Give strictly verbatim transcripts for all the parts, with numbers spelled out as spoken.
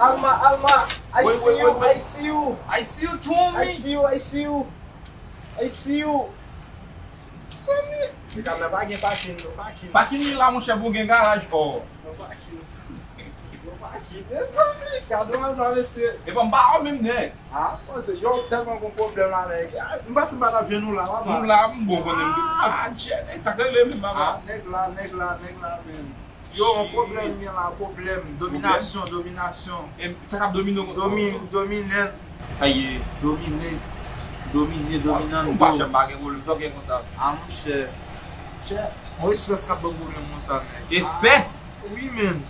Alma, Alma, I see you, I see you. I see you too, homie. I see you, I see you. I see you. Zanmi. Li ka nan pa gen pakin, non, pakin. Pakin li la, monchè, pou gen garaj, o. Non, pakin. Non, pakin. Mezanmi, gade yon Alma, mesye. Epa m pa wè menm, nèg. Ah, bon, se yo tèlman gon pwoblèm la, nèg. Ah, m panse m pa t ap jwenn ou la, papa. Nou la, m bon konnen m tou. Ah, tchè, nèg, sa k rele menm, papa. Ah, nèg la, nèg la, nèg la, menm. Yo, yon pwoblèm gen la, pwoblèm. Dominasyon, dominasyon. E sa k ap domine w konsa? Domi-, dominen. Aye. Domine. Domine, dominan. Ou pa janm pa gen pwoblèm, sa w gen konsa? Ah, monchè. Chè, yon espès k ap ban pwoblèm konsa, nèg. Espès? Ah, wi, menm.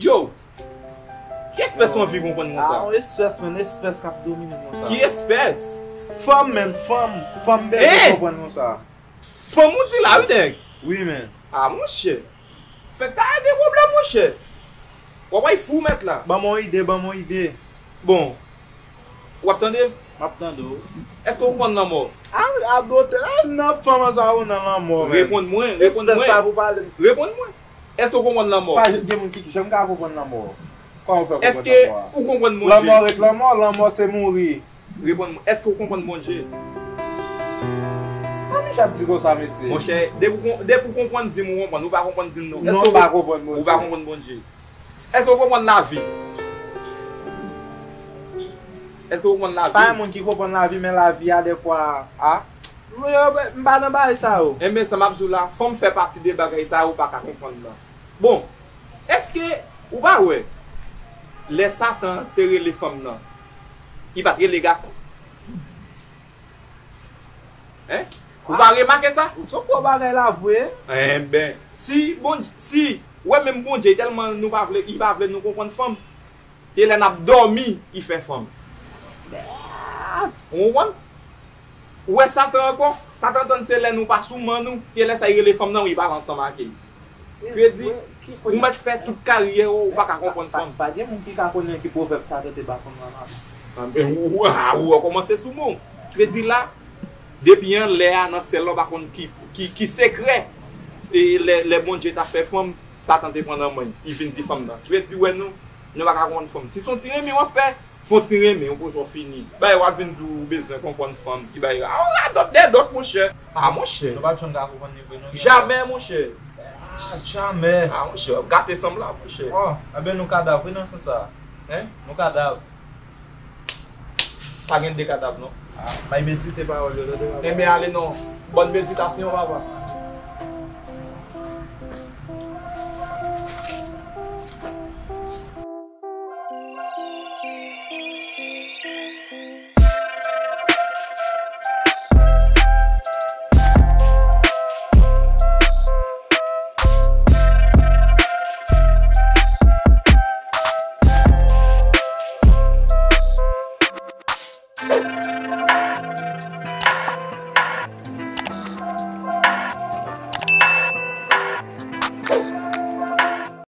Yo! Ki espès ou anvi konprann konsa? Ah, yon espès, menm, espès k ap domine konsa. Ki espès? Fanm, menm, fanm, fanm bezwen konprann konsa. Fanm ou di la, wi, nèg. Wi, menm. Ah, monchè. Fèk ta gen pwoblèm, monchè. W ap bay fou mèt la. Ban m yon ide, ban m yon ide. Bon. W ap tande? M ap tande w. Èske w konn lanmò? A, a dote, a nan fanm an sa ou nan lanmò, menm. Reponn mwen, reponn mwen. Espès sa pou pale. Reponn mwen. Èske w konprann lanmò? Pa gen moun ki, ki janm ka konprann lanmò. Kòman w fè konprann lanmò a? Èske ou konprann Bondye? Lanmò ret lanmò, lanmò se mouri. Reponn mwen, èske w konprann Bondye? Sa Mich ap di konsa, mesye? Monchè, depi w kon-, depi w konprann, di m ou konprann. Ou pa konprann, di m non. Non, m pa konprann Bondye. Ou pa konprann Bondye? Èske w konprann lavi? Èske w konprann lavi? Pa gen moun ki konprann lavi, men lavi a, dèfwa, a. M, m pa nan bagay sa yo. Enben, sa m ap di w la, fò m fè pati de bagay sa yo ou pa ka konprann nan. Bon, èske ou pa wè, lè Satan te rele fanm nan, li pa t rele gason? Hein? Ou pa remake sa? Ou t yon gwo bagay la vre. Enben, si Bondye, si, ou wè menm Bondye, tèlman nou pa vle, li pa vle nou konprann fanm. E lè n ap dòmi, li fè fanm. Ou konprann? Ou wè Satan ankò? Satan tann se lè nou pa sou men nou, e lè sa li rele fanm nan, wi, pale ansanm ak li. Kredi, ou mèt fè tout karyè w, ou pa ka konprann fanm. Pa, pa gen moun ki ka konnen ki pwovèb Satan te ba fanm nan la. Anben, ou, ou, a, ou kòmanse sou mo. Kredi la, depi anlè a, nan syèl la, ou pa konn ki, ki, ki sekrè. E lè, lè Bondye t ap fè fanm, Satan te pran nan men l, li vin di fanm nan. Kredi, wè nou, nou pa ka konprann fanm. Si se yon ti renmen w ap fè, fè yon ti renmen, ou koze w fini. Bay, w ap vin di w bezwen konprann fanm, ki bay, a, w radòt dèdòt, monchè. A, monchè. Nou p ap janm ka konprann li vre, non. Jamè, monchè. A, jamè. A, monchè, w ap gate sanm la, monchè. O, enben nou kadav, wi, nan sans sa. Hein? Nou kadav. Pa gen de kadav, non. A, bay medite pawòl yo, tande, papa. Enben, ale non. Bòn meditasyon, papa.